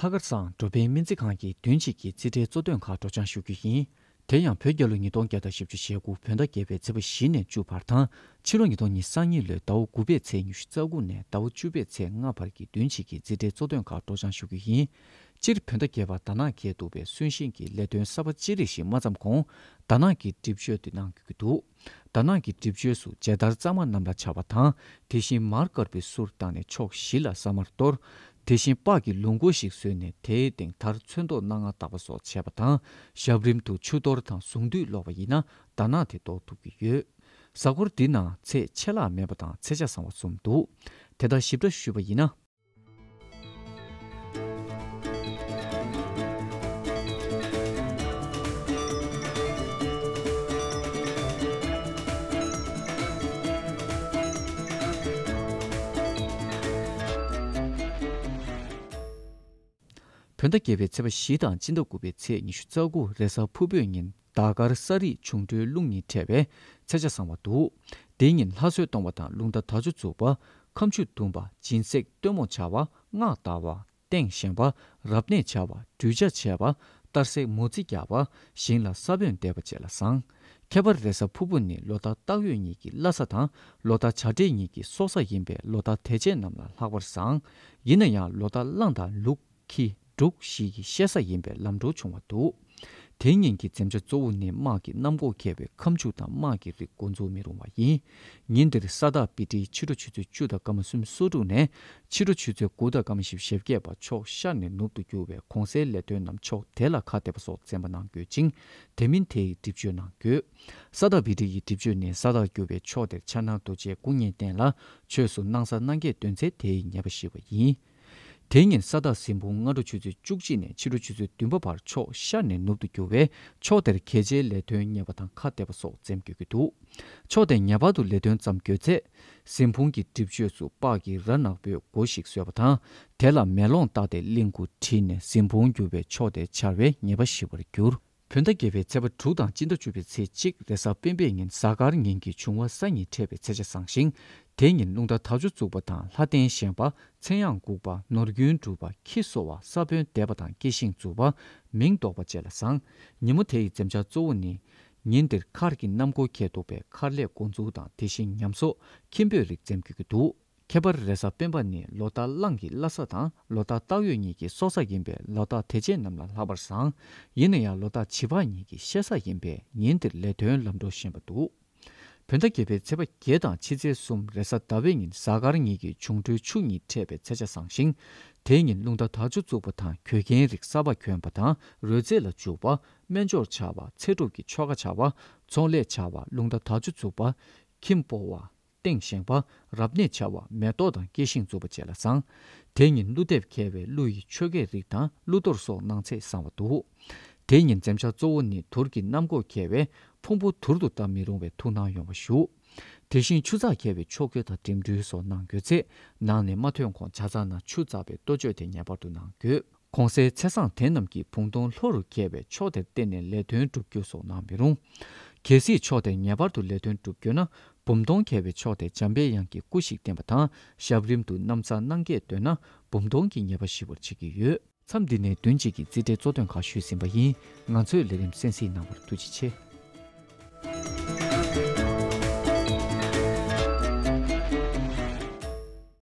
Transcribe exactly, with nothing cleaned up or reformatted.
ལྷག་དཀར་སང་འགྲོ་ཕན་སྨན་རྩིས་ཁང་གི་བདུན་གཅིག་གི་རྩིས་ཁྲའི་གཙོ་དོན་ཁག་སྒྲོག་སྦྱང་ཞུ་རྒྱུ་ཡིན། དེ་ཡང་བོད་རྒྱལ་ལོ་ཉིས་སྟོང་བརྒྱ་དང་བཞི་བཅུ་ཞེ་དགུ་བོད་ཟླ་བརྒྱད་པའི་ཚེས་པ་བཞི་ནས་བཅུ་བར་དང་། ཕྱི་ལོ་ཉིས་སྟོང་ཉེར་གཉིས་ལོའི་ཟླ་བ་དགུ་པའི་ཚེས་ཉི་ཤུ་རྩ་དགུ་ནས་ཟླ་བ་བཅུ་པའི་ཚེས་ལྔ་བར་གྱི་བདུན་གཅིག་གི་རྩིས་ཁྲའི་གཙོ་དོན་ཁག་སྒྲོག་སྦྱང་ཞུ་རྒྱུ་ཡིན། སྤྱིར་བོད་ཟླ་བརྒྱད་པ་དར་ནག་གས་འདུག་པའི་གསོན་གཤིན་གྱི་ལས་དོན་གསར་པ་ཅི་རིགས་ཤིག་མ་བརྩམས་གོང་དར་ནག་གི་སྒྲིབ་བཅོས་དེ་གནང་དགོས་ཀྱི་འདུག་དར་ནག་གི་སྒྲིབ་བཅོས་སུ་མཇལ་དར་གཙང་མ་གནམ་ལ་འཕྱར་བ་དང་། དེ་བཞིན་མར་དཀར་པོའི་གསུར་བཏང་ནས་ཕྱོགས་བཞི་ལ་ཟ་མར་གཏོར། དེ་བཞིན་སྤགས་ཀྱི་ལུག་མགོ་ཞིག་བཟོས་ནས་དེའི་སྟེང་དར་ཚོན་མདོག་སྣ་ལྔ་བཏགས་པ་སོགས་བྱས་པ་དང་། ཞབས་རིམ་དུ་ཆུ་གཏོར་དང་གཟུངས་འདུས་ཀློག་པ་ཡིན་ན་དར་ནག་དེ་ཟློག་ཐུབ་ཀྱི་ཡོད། གཟའ་འཁོར་འདི་ནང་ཚེས་ཆད་ལྷག་མེད་པ་དང་ཚེས་ཆ་བཟང་བ་གསུམ་འདུག་དེ་ལྟར་ཞིབ་ཕྲ་ཞུས་པ་ཡིན་ན། བོད་ཟླ་བརྒྱད་པའི་ཚེས་པ་བཞི་དང་སྤྱི་ཟླ་དགུ་པའི་ཚེས་ཉི་ཤུ་རྩ་དགུ་རེས་གཟའ་ཕུར་བུའི་ཉིན་ཟླ་སྐར་ས་རིས་འབྱུང་འཕྲོད་རླུང་གཉིས་འཕྲད་པའི་ཚེས་ཆ་བཟང་བ་འདུག་དེའི་ཉིན་ལྷ་གསོལ་གཏོང་བ་དང་རླུང་རྟ་དར་ལྕོག་འཛུགས་པ། ཁ་མཆུ་བརྡུང་བ། སྦྱིན་སྲེག་སྟོན་མོ་བྱ་བ། སྔགས་བཟླ་བ། སྟེང་བཞེངས་པ། རབ་གནས་བྱ་བ། གདུལ་བྱ་བྱ་བ། གཏར་སྲེག་མོ་རྩིས་རྒྱག་པ། ཞིང་ལ་ས་བོན་འདེབས་པ་བཅས་ལ་བཟང་། ཁྱད་པར་རེས་གཟའ་ཕུར་བུ་ནི་ལོ་ཟླ་སྟག་ཡོས་གཉིས་ཀྱི་བླ་གཟའ་དང་ལོ་ཟླ་བྱ་སྤྲེལ་གཉིས་ཀྱི་སྲོག་གཟའ་ཡིན་པས་ལོ་ཟླ་དེ་བྱས་རྣམས་ལ་ལྷག་པར་བཟང་། ཡིན་ན་ཡང་ལོ་ཟླ་གླང་དང་ལུག་ཁྱི་འབྲུག་བཞི་ཡི་གཤེད་གཟའ་ཡིན་པས་ལམ་འགྲོ་བྱུང་བ་འདུག་དེའི་ཉིན་གྱི་འཛེམ་བྱ་གཙོ་བོ་ནི་དམག་གི་གནམ་སྒོ་འཁེལ་བའི་ཁ་མཆུ་དང་དམག་གི་རིགས་འགོ་འཛུགས་མི་རུང་བ་ཡིན། ཉིན་འདིར་ས་བདག་བི་ཏྲའི་ཕྱི་དྲོ་ཆུ་ཚོད་བཅུ་དང་སྐར་མ་སུམ་ཅུ་སོ་དྲུག་ནས་ཕྱི་དྲོ་ཆུ་ཚོད་དགུ་དང་སྐར་མ་བཞི་བཅུ་ཞེ་བརྒྱད་བར་ཕྱོགས་ཤར་ནས་ནུབ་ཏུ་རྒྱུ་བའི་གོང་གསལ་ལས་དོན་རྣམས་ཕྱོགས་དེ་ལ་ཁ་གཏད་པ་སོགས་འཛེམ་པ་གནང་དགོས་ཅིང་། དེ་མིན་དེ་ཡི་སྒྲིབ་བཅོས་གནང་དགོས། ས་བདག་བི་ཏྲ་ཡི་སྒྲིབ་བཅོས་ནི་ས་བདག་རྒྱུ་བའི་ཕྱོགས་དེར་ཕྱག་ན་རྡོ་རྗེ་སྐུ་བརྙན་བསྟན་ལ་ཆོས་སུ་སྣང་ས་སྣང་གས་འདོན་ཚེ་དེའི་ཉེས་པ་ཞི་བ་ཡིན། དེ་ཉིན་ས་བདག་གཟིམ་དཔུང་སྔ་དྲོ་ཆུ་ཚོད་བཅུ་གཅིག་ནས་ཕྱི་དྲོ་ཆུ་ཚོད་བདུན་པ་བར་ཕྱོགས་ཤར་ནས་ནུབ་ཏུ་རྒྱུ་བས་ཕྱོགས་དེར་གལ་ཆེའི་ལས་དོན་གཉེར་བ་དང་ཁ་གཏད་པ་སོགས་འཛེམ་དགོས་ཀྱི་འདུག་ཕྱོགས་དེ་ངེས་པར་དུ་ལས་དོན་བརྩམས་དགོས་ཚེ། གཟིམ་དཔུང་གི་སྒྲིབ་བཅོས་སུ་སྤགས་ཀྱི་རྭ་ནག་པོའི་མགོ་ཞིག་བཟོས་པ་དང་། དེ་ལ་མེ་ལོང་བཏགས་ཏེ་གླིང་དགུ་བྲིས་ནས་གཟིམ་དཔུང་རྒྱུ་བས་ཕྱོགས་དེ་འཆར་བའི་ཉེས་པ་ཞི་བར་འགྱུར། བོད་ཟླ་བརྒྱད་པའི་ཚེས་པ་དྲུག་དང་སྤྱི་ཟླ་བཅུ་པའི་ཚེས་གཅིག་རེས་གཟའ་སྤེན་པའི་ཉིན་གཟའ་སྐར་ཉིན་གྱི་འབྱུང་བ་གཟའ་གཉིས་འཕྲད་པའི་ཚེས་ཆ་བཟང་ཞིང་། དེའི་ཉིན་རླུང་རྟ་དར་ལྕོག་བཙུགས་པ་དང་ལྷ་རྟེན་བཞེངས་པ། མཚན་དབྱངས་འགུགས་པ། ནོར་རྒྱུན་སྒྲུབ་པ། ཁྱི་གསོ་བ། ས་བོན་འདེབས་པ་དང་སྐྱེ་ཤིང་འཛུགས་པ། མིང་འདོགས་པ་བཅས་ལ་བཟང་། ཉིན་མོ་དེ་ཡི་འཛེམ་བྱ་གཙོ་བོ་ནི། ཉིན་འདིར་མཁར་གྱི་གནམ་སྒོ་འཁེལ་འདུག་པས་མཁར་ལས་འགོ་འཛུགས་དང་དེ་བཞིན་ཉམས་གསོ། ཁྱིམ་སྤོས་རིགས་འཛེམ་དགོས་ཀྱི་འདུག་ཁྱད་པར་རེས་གཟའ་སྤེན་པ་ནི་ལོ་ཟླ་གླང་གི་བླ་གཟའ་དང་ལོ་ཟླ་སྟག་ཡོས་གཉིས་ཀྱི་སྲོག་གཟའ་ཡིན་པས་ལོ་ཟླ་དེ་བྱས་རྣམས་ལ་ལྷག་པར་བཟང་། ཡིན་ན་ཡང་ལོ་ཟླ་བྱི་ཕག་གཉིས་ཀྱི་གཤེད་གཟའ་ཡིན་པས་ཉིན་འདིར་ལས་དོན་ལམ་འགྲོ་ཞན་པ་འདུག་བོད་ཟླ་བརྒྱད་པའི་ཚེས་པ་བརྒྱད་དང་ཕྱི་ཚེས་གསུམ་རེས་གཟའ་ཟླ་བའི་ཉིན་གཟའ་སྐར་ཉིན་གྱི་འབྱུང་འཕྲོད་ཆུ་གཉིས་འཕྲད་པའི་ཚེས་ཆ་བཟང་ཞིང་། དེའི་ཉིན་རླུང་རྟ་དར་ལྕོག་བཙུགས་པ་དང་གོས་རྒྱན་རིགས་གསར་པ་གྱོན་པ་དང་རོལ་རྩེད་ལ་འཇུག་པ། སྨན་སྦྱོར་བྱ་བ། ཚེ་སྒྲུབ་ཀྱི་ཆོ་ག་བྱ་བ། ཚོང་ལས་བྱ་བ། རླུང་རྟ་དར་ལྕོག་བཙུགས་པ། ཁྱིམ་སྤོ་བ། སྟེང་བཞེངས་པ། རབ་གནས་བྱ་བ། མེ་ཏོག་དང་སྐྱེ་ཤིང་འཛུགས་པ་བཅས་ལ་བཟང་། དེ་ཉིན་ཀླུ་འདེབས་འཁེལ་བས་ཀླུ་ཡི་ཆོས་སྐད་རིགས་དང་ཀླུ་གཏོར་སོགས་གནང་ཚེ་བཟང་བ་འདུག་དེ་ཉིན་འཛེམ་བྱ་གཙོ་བོ་ནི་དུར་གྱི་གནམ་སྒོ་འཁེལ་བས་ཕུང་པོ་དུར་དུ་བཏབ་མི་རུང་བའི་ཐུགས་སྣང་ཡོང་བ་ཞུ། དེ་བཞིན་ཆུ་ཚགས་འཁེལ་བའི་ཆོ་ག་དང་འགྲིམ་འགྲུལ་སོགས་གནང་དགོས་ཚེ། ནང་ནས་མ་ཐོན་གོང་ཇ་ཚགས་ནང་ཆུ་བཙགས་པའི་གཏོ་བཅོས་དེ་ངེས་པར་དུ་གནང་དགོས། གོང་གསལ་ཚེས་བཟང་དེ་རྣམས་ཀྱི་བུམ་སྟོང་ལྷོ་རུ་འཁེལ་བའི་ཕྱོགས་དེར་བརྟེན་ནས་ལས་དོན་སྒྲུབ་རྒྱུ་སོགས་གནང་མི་རུང་། གལ་སྲིད་ཕྱོགས་དེར་ངེས་པར་དུ་ལས་དོན་སྒྲུབ་དགོས་ན། བུམ་སྟོང་འཁེལ་བའི་ཕྱོགས་དེར་འཇམ་པའི་དབྱངས་ཀྱི་སྐུ་ཞིག་བསྟེན་པ་དང་ཞབས་རིམ་དུ་ནམ་བཟའ་གནང་སྐད་འདོན་ན་བུམ་སྟོང་གི་ཉེས་པ་ཞི་བར་བྱེད་ཀྱི་ཡོད། མཚམས་འདི་ནས་བདུན་གཅིག་གི་རྩིས་ཁྲའི་གཙོ་དོན་ཁག་ཞུས་ཟིན་པ་ཡིན། ང་ཚོའི་ལས་རིམ་གསན་གཟིགས་གནང་བར་ཐུགས་རྗེ་ཆེ།